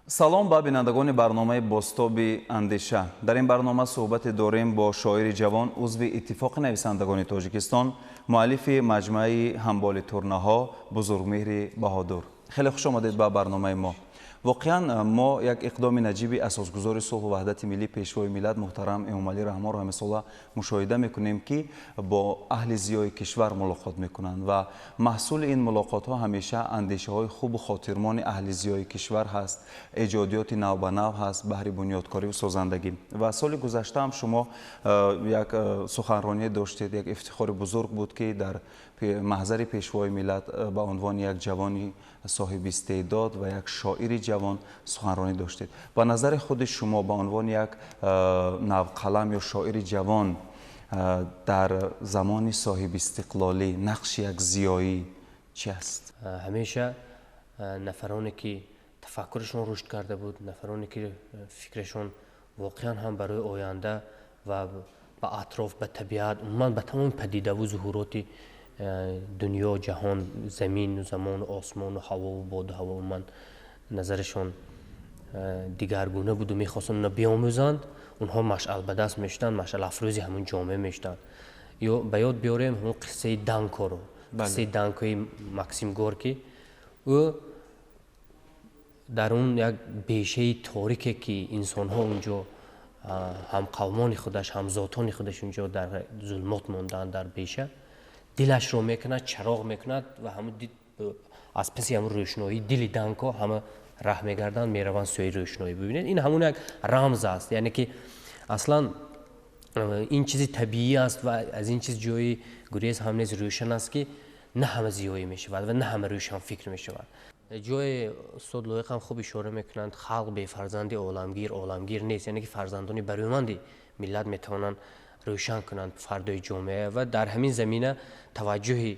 Салом ба бинандагони барномаи «Бозтоби андеша». Дар ин барнома суҳбате дорем бо шоири ҷавон, узви Иттифоқи нависандагони Тоҷикистон, муаллифи маҷмӯаи «Ҳамболи турнаҳо» Бузургмеҳри Баҳодур. Хеле хуш омадед ба барномаи мо. Воқеан, мо як иқдоми наҷиби асосгузори сулҳу ваҳдати миллӣ, Пешвои миллат муҳтарам Эмомалӣ Раҳмонро ҳамасола мушоҳида мекунем, ки бо аҳли зиёи кишвар мулоқот мекунанд ва маҳсули ин мулоқотҳо ҳамеша андешаҳои хубу хотирмони аҳли зиёи кишвар ҳаст, эҷодиёти навбанав ҳаст баҳри бунёдкориву созандагӣ. Ва соли гузашта ҳам шумо як суханроние доштед. Як ифтихори бузург буд, ки дар маҳзари Пешвои миллат ба унвони як ҷавони соҳиби истеъдод ва як шоири ҷавон суханронӣ доштед. Ба назари худи шумо, ба унвони як навқалам ё шоири ҷавон дар замони соҳибистиқлолӣ, нақши як зиёӣ чи аст? Ҳамеша нафароне ки тафаккурашон рушд карда буд, нафароне ки фикрашон воқеан ҳам барои оянда ва ба атроф, ба табиат, умуман ба тамоми падидаву зуҳуроти дунё, ҷаҳон, замину замону осмону ҳавову боду ҳаво, умуман назарашон дигаргуна буду мехостанд онро биомӯзанд, онҳо машъал ба даст мешуданд, машъалафрӯзи ҳамун ҷомеа мешуданд. Ё ба ёд биёрем ҳамун қиссаи Данкоро, қиссаи Данкои Максим Горки. Ӯ дар он як бешаи торике, ки инсонҳо унҷо, ҳамқавмони худаш, ҳамзотони худаш унҷо дар зулмот мондаанд, дар беша, дилашро мекунад, чароғ мекунад ва ҳамун аз паси ҳамун рӯшноии дили Данко ҳама раҳ мегарданд, мераванд сӯи рӯшноӣ. Бибинед, ин ҳамун як рамз аст, яъне ки аслан ин чизи табиӣ аст ва аз ин чиз ҷои гурез ҳам нест. Рӯшан аст, ки на ҳама зиёӣ мешавад ва на ҳама рӯшанфикр мешавад. Ҷое устод Лоиқ ҳам хуб ишора мекунанд: халқ бефарзанди оламгир оламгир нест. Яъне ки фарзандони барӯманди миллат метавонанд рӯшан кунанд фардои ҷомеа. Ва дар ҳамин замина таваҷҷӯҳи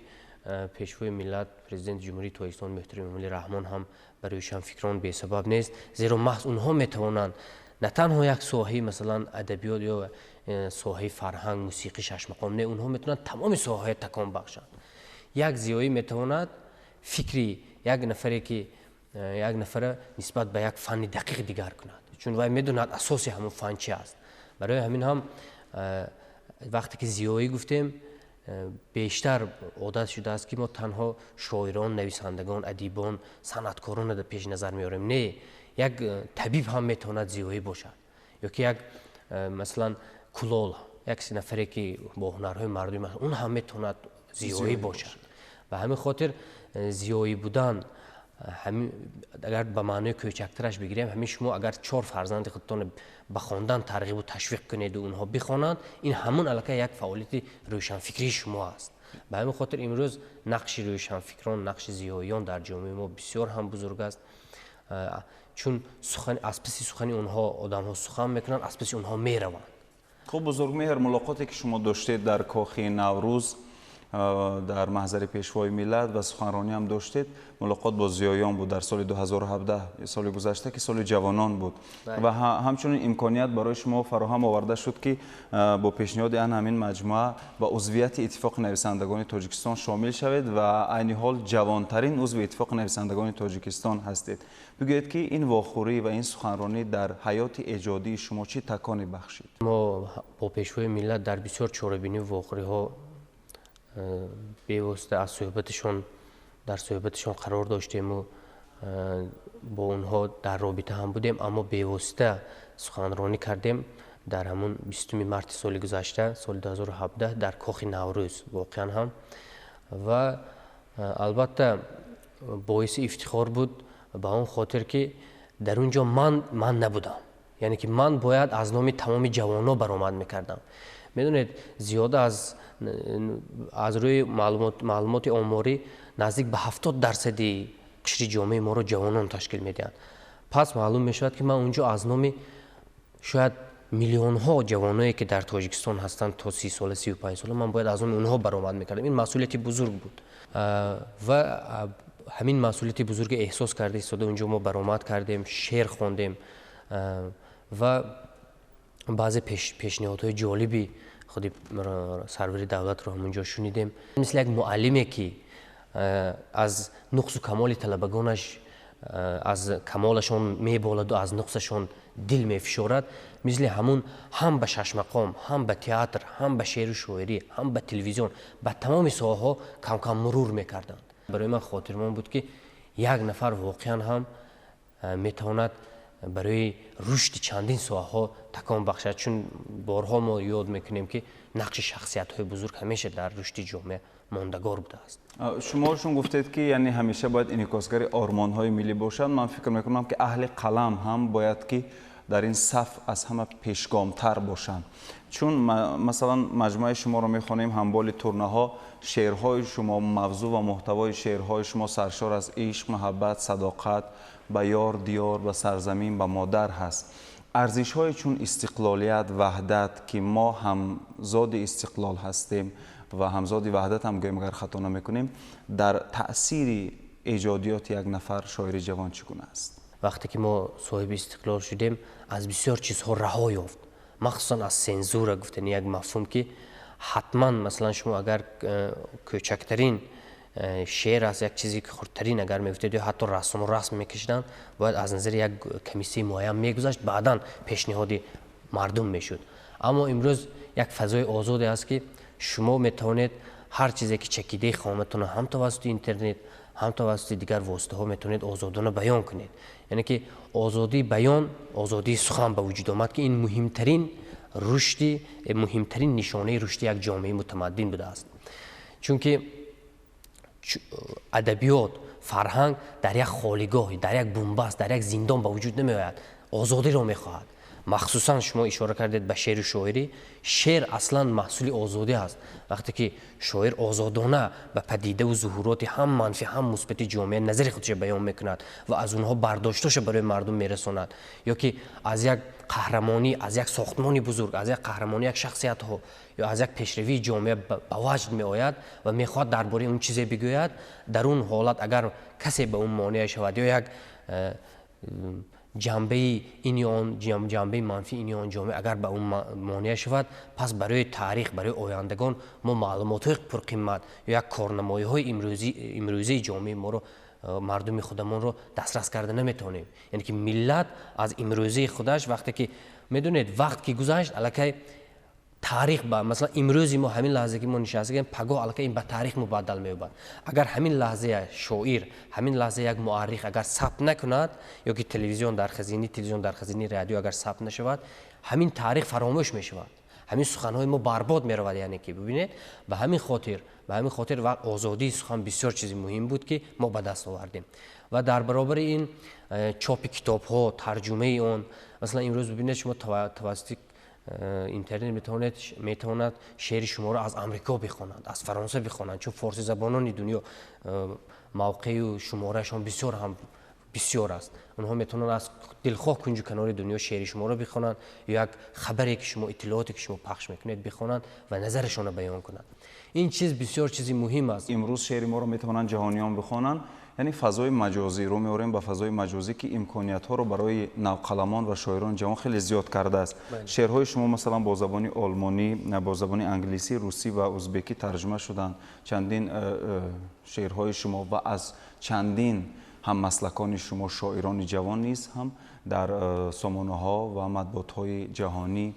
Пешвои миллат, Президенти Ҷумҳурии Тоҷикистон муҳтарам Эмомалӣ Раҳмон ҳам ба рӯшанфикрон бесабаб нест, зеро маҳз онҳо метавонанд на танҳо як соҳаи, масалан, адабиёт ё соҳаи фарҳанг, мусиқӣ, шашмақом, не, онҳо метавонанд тамоми соҳаҳоя такон бахшанд. Як зиёӣ метавонад фикри як нафаре ки як нафара нисбат ба як фанни дақиқ дигар кунад, чун вай медонад, асоси ҳамон фан чи аст. Барои ҳамин ҳам вақте ки зиёӣ гуфтем, бештар одат шудааст, ки мо танҳо шоирон, нависандагон, адибон, санъаткоронро пеши назар меорем. Не, як табиб ҳам метавонад зиёӣ бошад ё ки як, масалан, кулол, як нафаре ки бо ҳунарҳои мардумӣ, он ҳам метавонад зиёӣ бошад. Ба ҳамин хотир зиёӣ будан, агар ба маънои кӯчактараш бигирем, ҳамин шумо агар чор фарзанди худтонро ба хондан тарғибу ташвиқ кунеду онҳо бихонанд, ин ҳамун аллакай як фаъолияти рӯшанфикрии шумо аст. Ба ҳамин хотир имрӯз нақши рӯшанфикрон, нақши зиёиён дар ҷомеаи мо бисёр ҳам бузург аст, чун аз паси сухани онҳо одамҳо сухан мекунанд, аз паси онҳо мераванд. Хуб, Бузургмеҳр, мулоқоте ки шумо доштед дар Кохи Наврӯз, дар маҳзари Пешвои миллат, ва суханронӣ ҳам доштед, мулоқот бо зиёиён буд дар соли 2017, соли гузашта, ки соли ҷавонон буд, ва ҳамчунин имконият барои шумо фароҳам оварда шуд, ки бо пешниҳоди ан ҳамин маҷмӯа ба узвияти Иттифоқи нависандагони Тоҷикистон шомил шавед ва айни ҳол ҷавонтарин узви Иттифоқи нависандагони Тоҷикистон ҳастед. Бигӯед, ки ин вохӯрӣ ва ин суханронӣ дар ҳаёти эҷодии шумо чӣ таконе бахшид? Мо бо Пешвои миллат дар бисёр чорабинию вохӯриҳо бевосита аз суҳбаташон, дар суҳбаташон қарор доштему бо онҳо дар робита ҳам будем, аммо бевосита суханронӣ кардем дар ҳамун 20 марти соли гузашта, соли 2017, дар Кохи Наврӯз. Воқеан ҳам ва албатта боиси ифтихор буд, ба он хотир ки дар он ҷо ман набудам, яъне ки ман бояд аз номи тамоми ҷавонҳо баромад мекардам. Медонед, зиёда аз рӯи маълумоти оморӣ наздик ба 70 дарсади қишри ҷомеаи моро ҷавонон ташкил медиҳанд. Пас маълум мешавад, ки ман он ҷо аз номи шояд миллионҳо ҷавоное, ки дар Тоҷикистон ҳастанд, то 30 сола, 35 сола, ман бояд аз номи онҳо баромад мекардам. Ин масъулияти бузург буд ва ҳамин масъулияти бузурге эҳсос карда истода унҷо мо баромад кардем, шеър хондем ва баъзе пешниҳодҳои ҷолиби худи сарвари давлатро ҳамунҷо шунидем. Мисли як муаллиме, ки аз нуқсу камоли талабагонаш Аз камолашон меболаду аз нуқсашон дил мефишорад, мисли ҳамун ҳам ба шашмақом, ҳам ба театр, ҳам ба шеъру шоирӣ, ҳам ба телевизион, ба тамоми соҳаҳо камкам мурур мекарданд. Барои ман хотирмон буд, ки як нафар воқеан ҳам метавонад барои рушди чандин соҳаҳо такон бахшад, чун борҳо мо ёд мекунем, ки нақши шахсиятҳои бузург ҳамеша дар рушди ҷомеа мондагор будааст. Шумо чун гуфтед, ки яъне ҳамеша бояд инъикосгари ормонҳои миллӣ бошад, ман фикр мекунам, ки аҳли қалам ҳам бояд ки дар ин саф аз ҳама пешгомтар бошанд, чун масалан маҷмӯаи шуморо мехонем, «Ҳамболи турнаҳо», шеърҳои шумо, мавзӯъ ва муҳтавои шеърҳои шумо саршор аз ишқ, муҳаббат, садоқат ба ёр, диёр, ба сарзамин, ба модар ҳаст. Арзишҳое чун истиқлолият, ваҳдат, ки мо ҳамзоди истиқлол ҳастем ва ҳамзоди ваҳдат ҳам гӯем, агар хато намекунем, дар таъсири эҷодиёти як нафар шоири ҷавон чӣ гуна аст? Вақте ки мо соҳиби истиқлол шудем, аз бисёр чизҳо раҳо ёфт, махсусан аз сензура. Гуфтани як мафҳум, ки ҳатман, масалан, шумо агар кӯчактарин шеър аст, як чизе ки хурдтарин агар мегуфтед ё ҳатто расму расм мекашиданд, бояд аз назари як комиссияи муайян мегузашт, баъдан пешниҳоди мардум мешуд. Аммо имрӯз як фазои озоде аст, ки шумо метавонед ҳар чизе ки чакидаи хоматона ҳам тавассути интернет, ҳам тавассути дигар воситаҳо метавонед озодона баён кунед. Яъне ки озодии баён, озодии сухан ба вуҷуд омад, ки ин муҳимтарин рушди, муҳимтарин нишонаи рушди як ҷомеаи мутамаддин будааст, чунки адабиёт, фарҳанг дар як холигоҳ, дар як бунбаст, дар як зиндон ба вуҷуд намеояд, озодиро мехоҳад. Махсусан шумо ишора кардед ба шеъру шоирӣ. Шеър аслан маҳсули озодӣ аст. Вақте ки шоир озодона ба падидаву зуҳуроти ҳам манфӣ, ҳам мусбати ҷомеа назари худша баён мекунад ва аз онҳо бардошташа барои мардум мерасонад, ё ки аз як қаҳрамонӣ, аз як сохтмони бузург, аз як қаҳрамонӣ як шахсиятҳо ё аз як пешравии ҷомеа ба ваҷд меояд ва мехоҳад дар бораи он чизе бигӯяд, дар он ҳолат агар касе ба он монеа шавад ё як ҷанбаи ин ё он, ҷанбаи манфӣ ин ё он ҷомеа агар ба он монеа шавад, пас барои таърих, барои ояндагон мо маълумотҳои пурқимат ё як корнамоиҳои имрӯзии ҷомеаи моро, мардуми худамонро дастрас карда наметавонем. Яъне ки миллат аз имрӯзии худаш, вақте ки медонед, вақт ки гузашт, аллакай таърих ба, масалан, имрӯзи мо, ҳамин лаҳзе ки мо нишастагем, пагоҳ аллакай ин ба таърих мубаддал меёбад. Агар ҳамин лаҳза шоир, ҳамин лаҳза як муаррих агар сабт накунад, ё ки телевизион, дар хазинаи телевизион, дар хазинаи радио агар сабт нашавад, ҳамин таърих фаромӯш мешавад, ҳамин суханҳои мо барбод меравад. Яъне ки бибинед, ба ҳамин хотир ва озодии сухан бисёр чизи муҳим буд, ки мо ба даст овардем. Ва дар баробари ин чопи китобҳо, тарҷумаи он. Масалан, имрӯз бибинед, шумо тавассути интернет метавонад шеъри шуморо аз Амрико бихонанд, аз Фаронса бихонанд, чун форсизабонони дунё мавқею шумораашон бисёр ҳам бисёр аст. Онҳо метавонанд аз дилхоҳ кунҷу канори дунё шеъри шуморо бихонанд ё як хабаре ки шумо, иттилооте ки шумо пахш мекунед, бихонанд ва назарашонро баён кунанд. Ин чиз бисёр чизи муҳим аст. Имрӯз шеъри моро метавонанд ҷаҳониён бихонанд, яъне фазои маҷозӣ, рӯ меорем ба фазои маҷозӣ, ки имкониятҳоро барои навқаламон ва шоирони ҷавон хеле зиёд кардааст. Шеърҳои шумо, масалан, бо забони олмонӣ, бо забони англисӣ, русӣ ва узбекӣ тарҷума шуданд. Чандин шеърҳои шумо ва аз чандин ҳаммаслакони шумо, шоирони ҷавон низ ҳам дар сомонаҳо ва матбуотҳои ҷаҳонӣ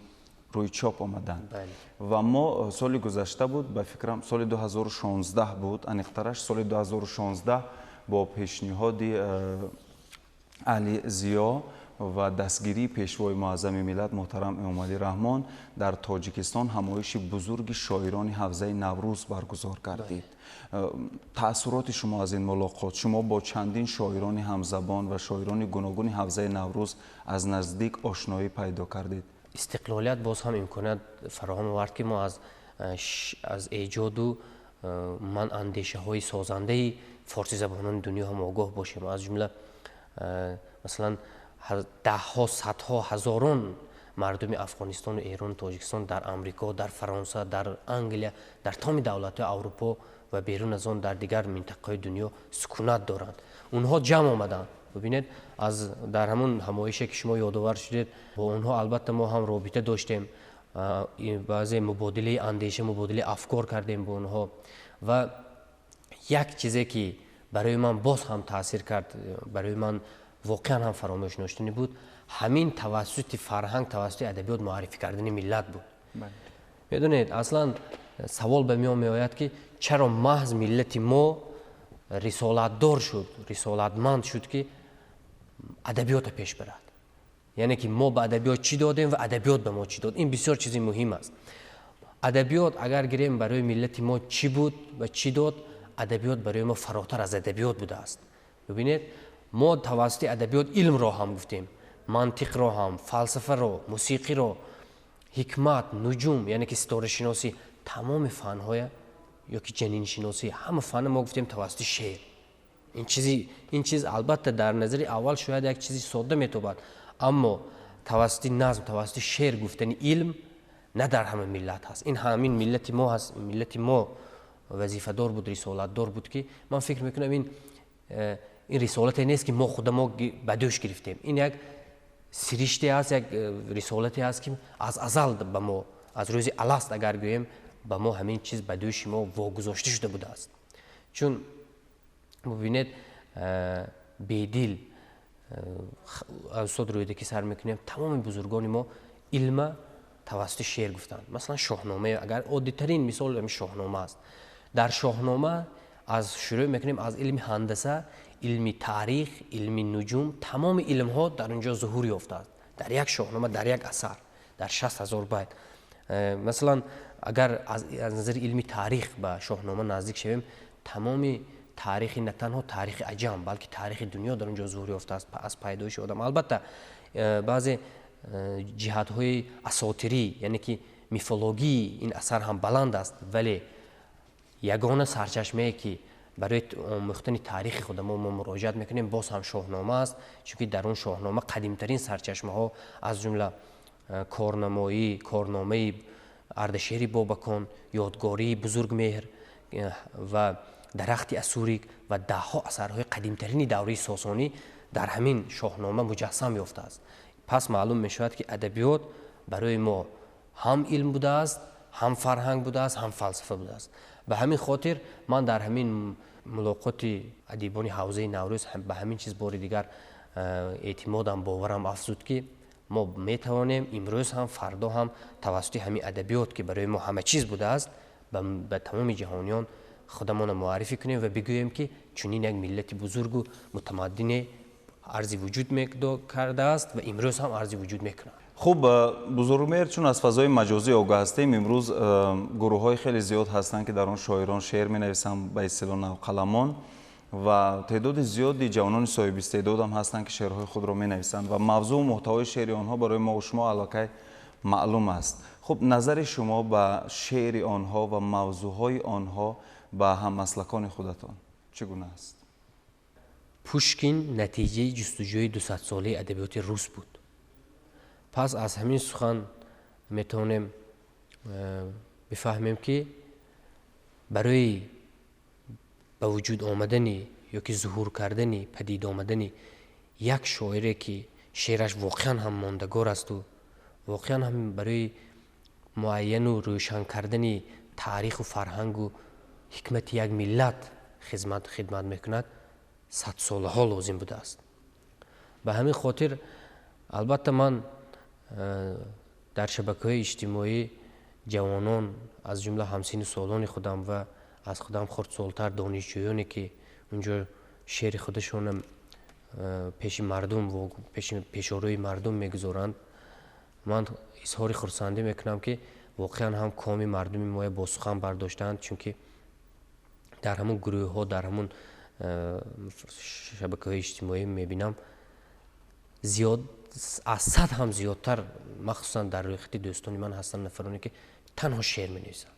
рӯи чоп омаданд. Ва мо соли гузашта буд, ба фикрам, соли 2016 буд, аниқтараш соли 2016, бо пешниҳоди аҳли зиё ва дастгирии Пешвои муаззами миллат муҳтарам Эмомалӣ Раҳмон дар Тоҷикистон ҳамоиши бузурги шоирони ҳавзаи Наврӯз баргузор гардид. Таассуроти шумо аз ин мулоқот? Шумо бо чандин шоирони ҳамзабон ва шоирони гуногуни ҳавзаи Наврӯз аз наздик ошноӣ пайдо кардед. Истиқлолият боз ҳам имконият фароҳам овард, ки мо аз эҷоду ман андешаҳои созандаи форсизабонони дунё ҳам огоҳ бошем. Аз ҷумла, масалан, даҳҳо, садҳо, ҳазорон мардуми Афғонистону Эрону Тоҷикистон дар Амрико, дар Фаронса, дар Англия, дар тамоми давлатҳои Аврупо ва берун аз он дар дигар минтақаҳои дунё сукунат доранд. Онҳо ҷамъ омаданд. Бибинед, аз дар ҳамун ҳамоише ки шумо ёдовар шудед, бо онҳо албатта мо ҳам робита доштем, баъзе мубодилаи андеша, мубодилаи афкор кардем бо онҳо. Ва як чизе ки Барои ман боз ҳам таъсир кард, барои ман воқеан ҳам фаромӯш нашуданӣ буд, ҳамин тавассути фарҳанг, тавассути адабиёт муаррифӣ кардани миллат буд. Медонед, аслан савол ба миён меояд, ки чаро маҳз миллати мо рисолатдор шуд, рисолатманд шуд, ки адабиётро пеш барад. Яъне ки мо ба адабиёт чӣ додем ва адабиёт ба мо чӣ дод? Ин бисёр чизи муҳим аст. Адабиёт агар гирем, барои миллати мо чӣ буд ва чӣ дод? Адабиёт барои мо фаротар аз адабиёт будааст. Бибинед, мо тавассути адабиёт илмро ҳам гуфтем, мантиқро ҳам, фалсафаро, мусиқиро, ҳикмат, нуҷум, яъне ки ситорашиносӣ, тамоми фанҳоя ё ки ҷаниншиносӣ, ҳама фанна мо гуфтем тавассути шеър. Ин чиз албатта дар назари аввал шояд як чизи содда метобад, аммо тавассути назм, тавассути шеър гуфтани илм на дар ҳама миллат ҳаст. Ин ҳамин миллати мо ҳаст. Миллати мо вазифадор буд, рисолатдор буд, ки ман фикр мекунам, ин рисолате нест, ки мо худамо ба дӯш гирифтем. Ин як сириште аст, як рисолате аст, ки аз азал ба мо, аз рӯзи аласт агар гӯем, ба мо ҳамин чиз ба дӯши мо вогузошта шуда будааст. Чун бубинед, Бедил, аз устод Рӯдакӣ сар мекунем, тамоми бузургони мо илма тавассути шеър гуфтанд. Масалан, Шоҳнома, агар оддитарин мисол ҳамин Шоҳнома аст. Дар Шоҳнома аз шурӯъ мекунем, аз илми ҳандаса, илми таърих, илми нуҷум, тамоми илмҳо дар он ҷо зуҳур ёфтааст, дар як Шоҳнома, дар як асар, дар 60 000 байт. Масалан, агар аз назари илми таърих ба Шоҳнома наздик шавем, тамоми таърихи, на танҳо таърихи аҷам, балки таърихи дунё дар он ҷо зуҳур ёфтааст, аз пайдоиши одам. Албатта, баъзе ҷиҳатҳои асотирӣ, яъне ки мифологии ин асар ҳам баланд аст, вале ягона сарчашмае, ки барои омӯхтани таърихи худамо мо муроҷиат мекунем, боз ҳам Шоҳнома аст, чунки дар он Шоҳнома қадимтарин сарчашмаҳо, аз ҷумла корномаи Ардашери Бобакон, ёдгории Бузургмеҳр ва дарахти Асурик ва даҳҳо асарҳои қадимтарини давраи Сосонӣ дар ҳамин Шоҳнома муҷассам ёфтааст. Пас маълум мешавад, ки адабиёт барои мо ҳам илм будааст, ҳам фарҳанг будааст, ҳам фалсафа будааст. Ба ҳамин хотир ман дар ҳамин мулоқоти адибони ҳавзаи Наврӯз ба ҳамин чиз бори дигар эътимодам, боварам афзуд, ки мо метавонем имрӯз ҳам, фардо ҳам тавассути ҳамин адабиёт, ки барои мо ҳама чиз будааст, ба тамоми ҷаҳониён худамонро муаррифӣ кунем ва бигӯем, ки чунин як миллати бузургу мутамаддине арзи вуҷуд кардааст ва имрӯз ҳам арзи вуҷуд мекунад. Хуб, Бузургмеҳр, чун аз фазои маҷозӣ огоҳ ҳастем, имрӯз гурӯҳҳои хеле зиёд ҳастанд, ки дар он шоирон шеър менависанд, ба истилоҳ навқаламон, ва теъдоди зиёди ҷавонони соҳибистеъдодам ҳастанд, ки шеърҳои худро менависанд ва мавзӯу муҳтавои шеъри онҳо барои мо шумо аллакай маълум аст. Хуб, назари шумо ба шеъри онҳо ва мавзӯъҳои онҳо, ба ҳаммаслакони худатон чӣ гуна аст? Пушкин натиҷаи ҷустуҷӯи 200-солаи адабиёти рус буд. Пас аз ҳамин сухан метавонем бифаҳмем, ки барои ба вуҷуд омадани ё ки зуҳур кардани, падид омадани як шоире, ки шеъраш воқеан ҳам мондагор асту воқеан ҳам барои муайяну рӯшан кардани таъриху фарҳангу ҳикмати як миллат хидмат мекунад, садсолаҳо лозим будааст. Ба ҳамин хотир, албатта, ман дар шабакаҳои иҷтимоӣ ҷавонон, аз ҷумла ҳамсину солони худам ва аз худам хурдсолтар донишҷӯёне, ки унҷо шеъри худашонам пеши мардум, пешорои мардум мегузоранд, ман изҳори хурсандӣ мекунам, ки воқеан ҳам коми мардуми моя бо сухан бардоштаанд, чунки дар ҳамун гурӯҳҳо, дар ҳамун шабакаҳои иҷтимоӣ мебинам, зиёд аз 100 ҳам зиёдтар, махсусан дар рӯйхати дӯстони ман ҳастанд нафароне, ки танҳо шеър менависанд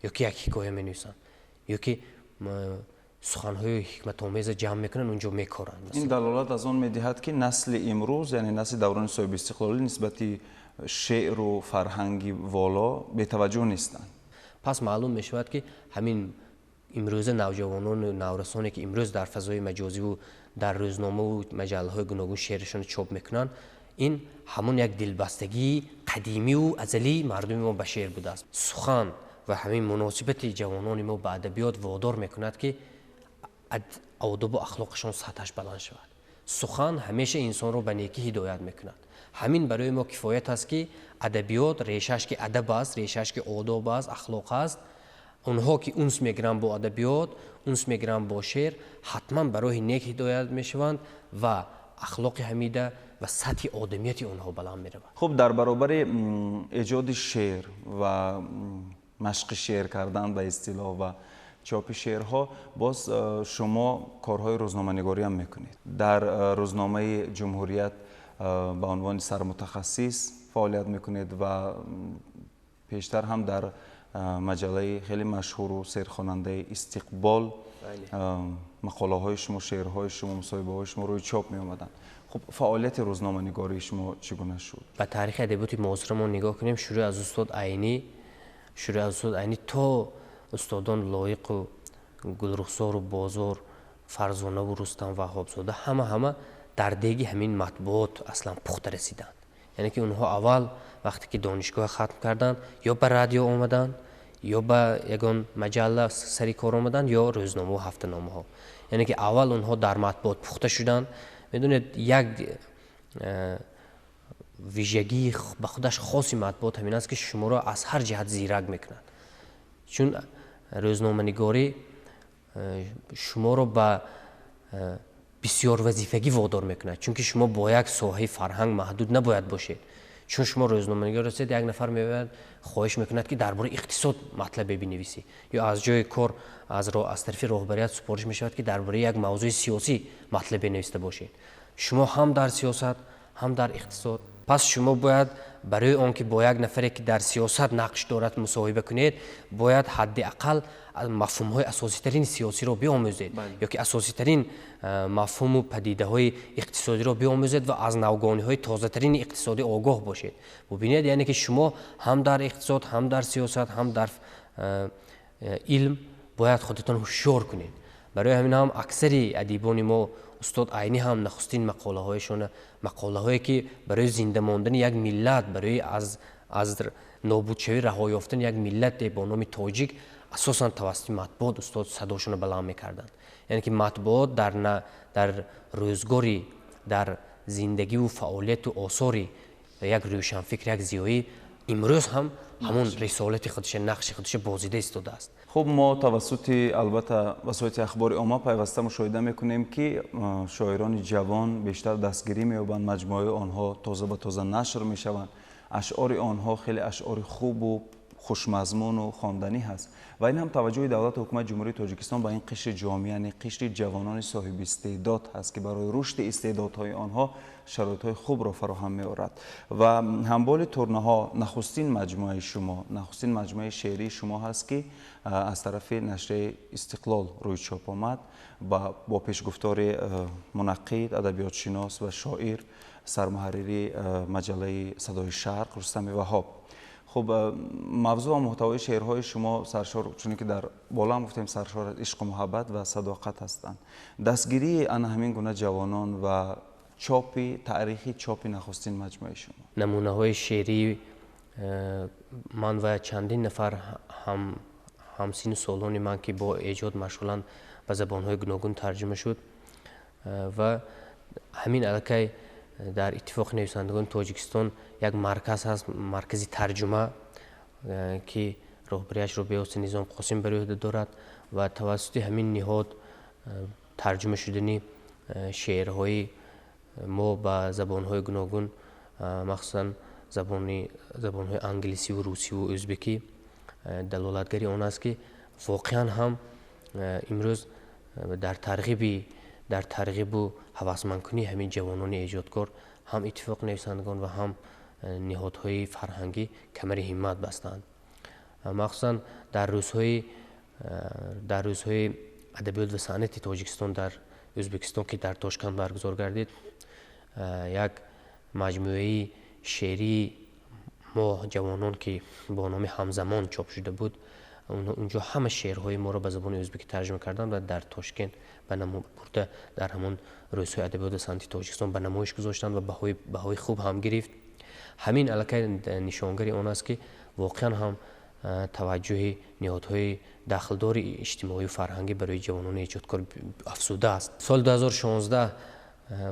ё ки як ҳикоя менависанд, ё ки суханҳои ҳикматомеза ҷамъ мекунанд, унҷо мекоранд. Ин далолат аз он медиҳад, ки насли имрӯз, яъне насли даврони соҳибистиқлолӣ, нисбати шеъру фарҳанги воло бетаваҷҷӯҳ нестанд. Пас маълум мешавад, ки ҳамин имрӯза навҷавонону наврасоне, ки имрӯз дар фазои маҷозиву дар рӯзномаву маҷаллаҳои гуногун шеърашонро чоп мекунанд, ин ҳамон як дилбастагии қадимиву азалии мардуми мо ба шеър будааст. Сухан ва ҳамин муносибати ҷавонони мо ба адабиёт водор мекунад, ки одобу ахлоқашон сатҳаш баланд шавад. Сухан ҳамеша инсонро ба некӣ ҳидоят мекунад. Ҳамин барои мо кифоят аст, ки адабиёт решааш ки адаб аст, решааш ки одоб аст, ахлоқ аст. Онҳо ки унс мегиранд бо адабиёт, унс мегиранд бо шеър, ҳатман ба роҳи нек ҳидоят мешаванд ва ахлоқи ҳамида ва сатҳи одамияти онҳо баланд меравад. Хуб, дар баробари эҷоди шеър ва машқи шеър кардан ба истилоҳ ва чопи шеърҳо, боз шумо корҳои рӯзноманигорӣ ҳам мекунед. Дар рӯзномаи Ҷумҳурият ба унвони сармутахассис фаъолият мекунед ва пештар ҳам дар маҷаллаи хеле машҳуру серхонандаи Истиқбол мақолаҳои шумо, шеърҳои шумо, мусоҳибаҳои шумо рӯи чоп меомаданд. Хуб, фаъолияти рӯзноманигории шумо чӣ гуна шуд? Ба таърихи адабиёти муосирамон нигоҳ кунем, шурӯъ аз устод Айнӣ, шурӯъ аз устод Айнӣ то устодон Лоиқу Гулрухсору Бозор, Фарзонаву Рустам Ваҳҳобзода, ҳама дар деги ҳамин матбуот аслан пухта расиданд. Яъне ки онҳо аввал вақте ки донишгоҳ хатм карданд, ё ба радио омаданд, ё ба ягон маҷалла сари кор омаданд, ё рӯзномаву ҳафтаномаҳо. Яъне ки аввал онҳо дар матбуот пухта шуданд. Медонед, як вижагии ба худаш хоси матбуот ҳамин аст, ки шуморо аз ҳар ҷиҳат зирак мекунад. Чун рӯзноманигорӣ шуморо ба бисёр вазифагӣ водор мекунад, чунки шумо бо як соҳаи фарҳанг маҳдуд набояд бошед. Чун шумо рӯзноманигор ҳастед, як нафар меояд, хоҳиш мекунад, ки дар бораи иқтисод матлабе бинависӣ, ё аз ҷои кор аз тарафи роҳбарият супориш мешавад, ки дар бораи як мавзӯи сиёсӣ матлабе нависта бошед. Шумо ҳам дар сиёсат, ҳам дар иқтисод. Пас шумо бояд барои он ки бо як нафаре, ки дар сиёсат нақш дорад, мусоҳиба кунед, бояд ҳадди ақал мафҳумҳои асоситарини сиёсиро биомӯзед, ё ки асоситарин мафҳуму падидаҳои иқтисодиро биомӯзед ва аз навгониҳои тозатарини иқтисодӣ огоҳ бошед. Бубинед, яъне ки шумо ҳам дар иқтисод, ҳам дар сиёсат, ҳам дар илм бояд худатон ҳушёр кунед. Барои ҳамин ҳам аксари адибони мо, устод Айнӣ ҳам нахустин мақолаҳояшона, мақолаҳое ки барои зинда мондани як миллат, барои аз нобудшавӣ раҳо ёфтани як миллате бо номи тоҷик, асосан тавассути матбуот устод садошонро баланд мекарданд. Яъне ки матбуот дар рӯзгори, дар зиндагиву фаъолияту осори як рӯшанфикр, як зиёӣ имрӯз ҳам ҳамон рисолати худша, нақши худша бозида истодааст. Хуб, мо тавассути, албатта, васоити ахбори омма пайваста мушоҳида мекунем, ки шоирони ҷавон бештар дастгирӣ меёбанд, маҷмӯаи онҳо тоза ба тоза нашр мешаванд, ашъори онҳо хеле ашъори хубу хушмазмуну хонданӣ ҳаст ва ин ҳам таваҷҷӯҳи давлату ҳукумати Ҷумҳурии Тоҷикистон ба ин қишри ҷомеа, яъне қишри ҷавонони соҳиби истеъдод ҳаст, ки барои рушди истеъдодҳои онҳо шароитҳои хубро фароҳам меорад. Ва Ҳамболи турнаҳо нахустин маҷмӯаи шумо, нахустин маҷмӯаи шеърии шумо ҳаст, ки аз тарафи нашрияи Истиқлол рӯи чоп омад бо пешгуфтори мунаққид, адабиётшинос ва шоир, сармуҳаррири маҷаллаи Садои Шарқ Рустами Ваҳҳоб. Хуб, мавзӯъ ва муҳтавои шеърҳои шумо саршор, чуне ки дар боло ҳам гуфтем, саршор аз ишқу муҳаббат ва садоқат ҳастанд. Дастгирии ана ҳамин гуна ҷавонон ва чопи таърихи чопи нахустин маҷмӯаи шумо. Намунаҳои шеърии ман ва чандин нафар ҳамсину солони ман, ки бо эҷод машғуланд, ба забонҳои гуногун тарҷума шуд ва ҳамин аллакай дар Иттифоқи нависандагони Тоҷикистон як марказ ҳаст, маркази тарҷума, ки роҳбарияшро бевосита Низом Қосим бар ӯҳда дорад ва тавассути ҳамин ниҳод тарҷума шудани шеърҳои мо ба забонҳои гуногун, махсусан забонҳои англисиву русиву ӯзбекӣ, далолатгари он аст, ки воқеан ҳам имрӯз дар тарғибу ҳавасмандкунии ҳамин ҷавонони эҷодкор ҳам Иттифоқи нависандагон ва ҳам ниҳодҳои фарҳангӣ камари ҳиммат бастанд. Махсусан дар рӯзҳои адабиёт ва санъати Тоҷикистон дар Ӯзбекистон, ки дар Тошканд баргузор гардид, як маҷмӯаи шеърии мо ҷавонон, ки бо номи Ҳамзамон чоп шуда буд, унҷо ҳама шеърҳои моро ба забони ӯзбекӣ тарҷума карданд ва дар Тошкент бурда дар ҳамон рӯзҳои адабиёт ва санъати Тоҷикистон ба намоиш гузоштанд ва баҳои хуб ҳам гирифт. Ҳамин аллакай нишонгари он аст, ки воқеан ҳам Таваҷҷӯҳи ниҳодҳои дахлдори иҷтимоию фарҳангӣ барои ҷавонони эҷодкор афзудааст. Соли 2016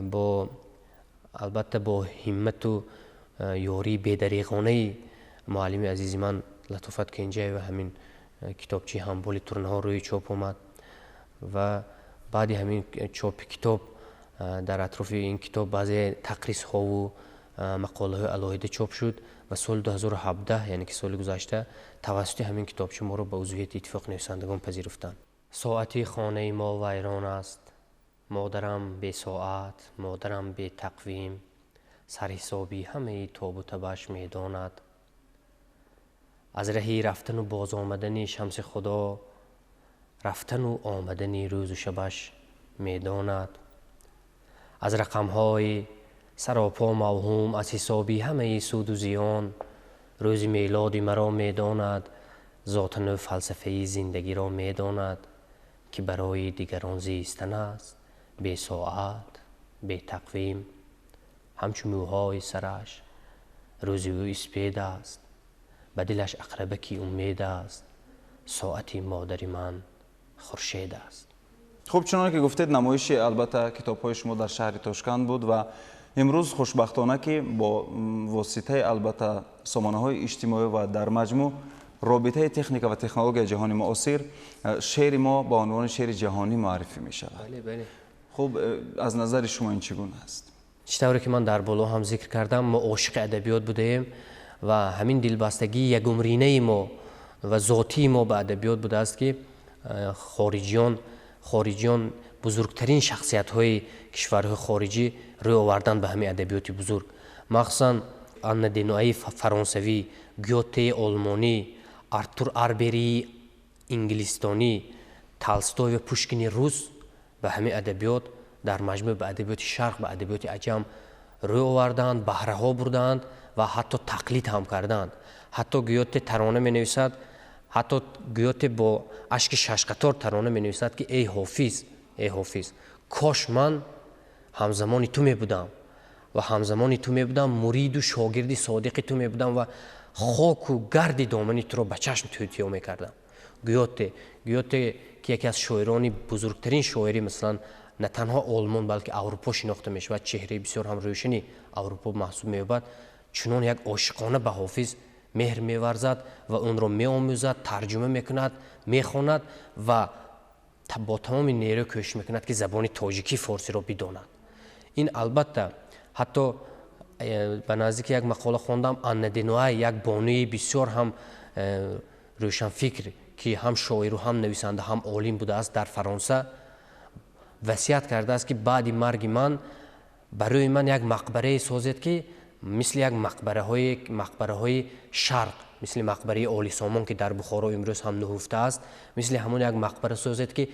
бо, албатта, бо ҳиммату ёрии бедареғонаи муаллими азизи ман Латофат Кенҷаева ҳамин китобчаи «Ҳамболи турнаҳо» рӯи чоп омад ва баъди ҳамин чопи китоб дар атрофи ин китоб баъзе тақризҳову мақолаҳои алоҳида чоп шуд ва соли 2017, яъне ки соли гузашта, тавассути ҳамин китобча моро ба узвияти Иттифоқи нависандагон пазируфтанд. Соати хонаи мо вайрон аст, модарам бесоат, модарам бетақвим, сарҳисоби ҳамаи тобу табаш медонад. Аз раҳи рафтану бозомадани шамси Худо рафтану омадани рӯзу шабаш медонад. Аз рақамҳои саропо мавҳум, аз ҳисоби ҳамаи суду зиён рӯзи мелоди маро медонад. Зотану фалсафаи зиндагиро медонад, ки барои дигарон зистан аст бесоат, бетақвим. Ҳамчу мӯҳои сараш рӯзи ӯ испед аст, ба дилаш ақрабаки умед аст. Соати модари ман хуршед аст. Хуб, чуноне ки гуфтед, намоиши, албатта, китобҳои шумо дар шаҳри Тошканд буд ва имрӯз, хушбахтона, ки бо воситаи, албатта, сомонаҳои иҷтимоӣ ва дар маҷмӯъ робитаи техника ва технологияи ҷаҳони муосир шеъри мо ба унвони шеъри ҷаҳонӣ муаррифӣ мешавад. Хуб, аз назари шумо ин чӣ гуна аст? Чӣ тавре ки ман дар боло ҳам зикр кардам, мо ошиқи адабиёт будаем ва ҳамин дилбастагии ягумринаи мо ва зотии мо ба адабиёт будааст, ки хориҷиён, бузургтарин шахсиятҳои кишварҳои хориҷӣ рӯй овардан ба ҳамин адабиёти бузург, махсусан Анна Денуаи фаронсавӣ, Гётеи олмонӣ, Артур Арберии инглистонӣ, Толстой ва Пушкини рус ба ҳамин адабиёт, дар маҷмӯъ ба адабиёти Шарқ, ба адабиёти аҷам рӯй овардаанд, баҳраҳо бурдаанд ва ҳатто тақлид ҳам кардаанд. Ҳатто Гёте тарона менависад, ҳатто Гёте бо ашки шашқатор тарона менависад, ки эй Ҳофиз, эй Ҳофиз, кош ман ҳамзамони ту мебудам ва ҳамзамони ту мебудам, муриду шогирди содиқи ту мебудам ва хоку гарди домани туро ба чашм тӯтиё мекардам. Гёте, ки яке аз шоирони бузургтарин шоири, масалан, на танҳо Олмон, балки Аврупо шинохта мешавад, чеҳраи бисёр ҳам рӯшани Аврупо маҳсуб меёбад, чунон як ошиқона ба Ҳофиз меҳр меварзад ва онро меомӯзад, тарҷума мекунад, мехонад ва бо тамоми нерӯ кӯшиш мекунад, ки забони тоҷикӣ, форсиро бидонад. Ин, албатта, ҳатто ба наздики як мақола хондам: Анна Денуай, як бонуи бисёр ҳам рӯшанфикр, ки ҳам шоиру, ҳам нависанда, ҳам олим будааст дар Фаронса, васият кардааст, ки баъди марги ман барои ман як мақбарае созед, ки мисли як мақбараҳои Шарқ, мисли мақбараи Олисомон, ки дар Бухоро имрӯз ҳам нуҳуфта аст, мисли ҳамон як мақбара созед, ки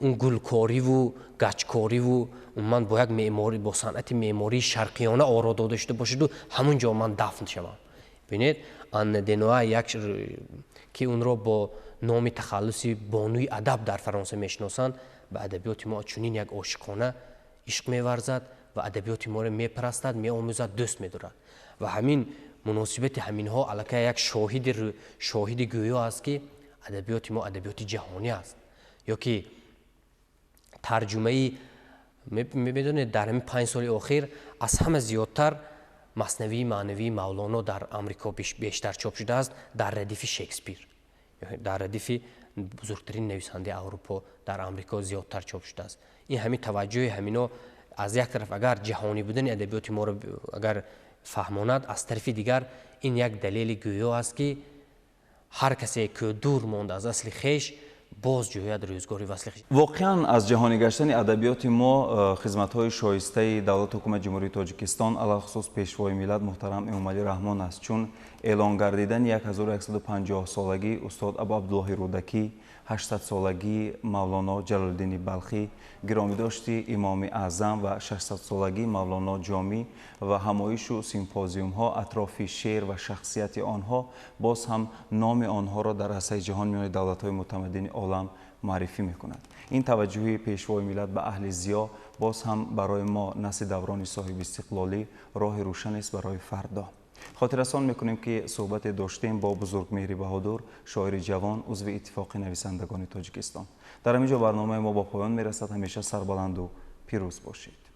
он гулкориву гачкориву умуман бо як меъморӣ, бо санъати меъмории шарқиёна оро дода шуда бошаду ҳамун ҷо ман дафн шавам. Бинед, Анна Денуа, як ки онро бо номи тахаллуси бонуи адаб дар Фаронса мешиносанд, ба адабиёти мо чунин як ошиқона ишқ меварзад ва адабиёти моро мепарастад, меомӯзад, дӯст медорад. Ва ҳамин муносибати ҳаминҳо аллакай як шоҳиди гӯё аст, ки адабиёти мо адабиёти ҷаҳонӣ аст. Ё ки тарҷумаи, медонед, дар ҳамин 5 соли охир аз ҳама зиёдтар Маснавии маънавии Мавлоно дар Амрико бештар чоп шудааст дар радифи Шекспир, дар радифи бузургтарин нависандаи Аврупо дар Амрико зиёдтар чоп шудааст. Ин ҳамин таваҷҷӯҳи ҳамино аз як тараф агар ҷаҳонӣ будани адабиёти моро агар фаҳмонад, аз тарафи дигар ин як далели гӯё аст, ки ҳар касе ки дур монд аз асли хеш, боз ҷӯяд рӯзгори васли хеш. Воқеан, аз ҷаҳонӣ гаштани адабиёти мо хизматҳои шоистаи давлату ҳукумати Ҷумҳурии Тоҷикистон, алалхусус Пешвои миллат муҳтарам Эмомалӣ Раҳмон аст, чун эълон гардидани 1150-солагии устод Абу Абдуллоҳи Рӯдакӣ, 800-солагии Мавлоно Ҷалолиддини Балхӣ, гиромидошти Имоми Аъзам ва 600-солагии Мавлоно Ҷомӣ ва ҳамоишу симпозиумҳо атрофи шеър ва шахсияти онҳо боз ҳам номи онҳоро дар арсаи ҷаҳон миёни давлатҳои мутамаддини олам муаррифӣ мекунад. Ин таваҷҷӯҳи Пешвои миллат ба аҳли зиё боз ҳам барои мо, насли даврони соҳибистиқлолӣ, роҳи рӯшанест барои фардо. Хотиррасон мекунем, ки суҳбате доштем бо Бузургмеҳри Баҳодур, шоири ҷавон, узви Иттифоқи нависандагони Тоҷикистон. Дар ҳамин ҷо барномаи мо ба поён мерасад. Ҳамеша сарбаланду пирӯз бошед.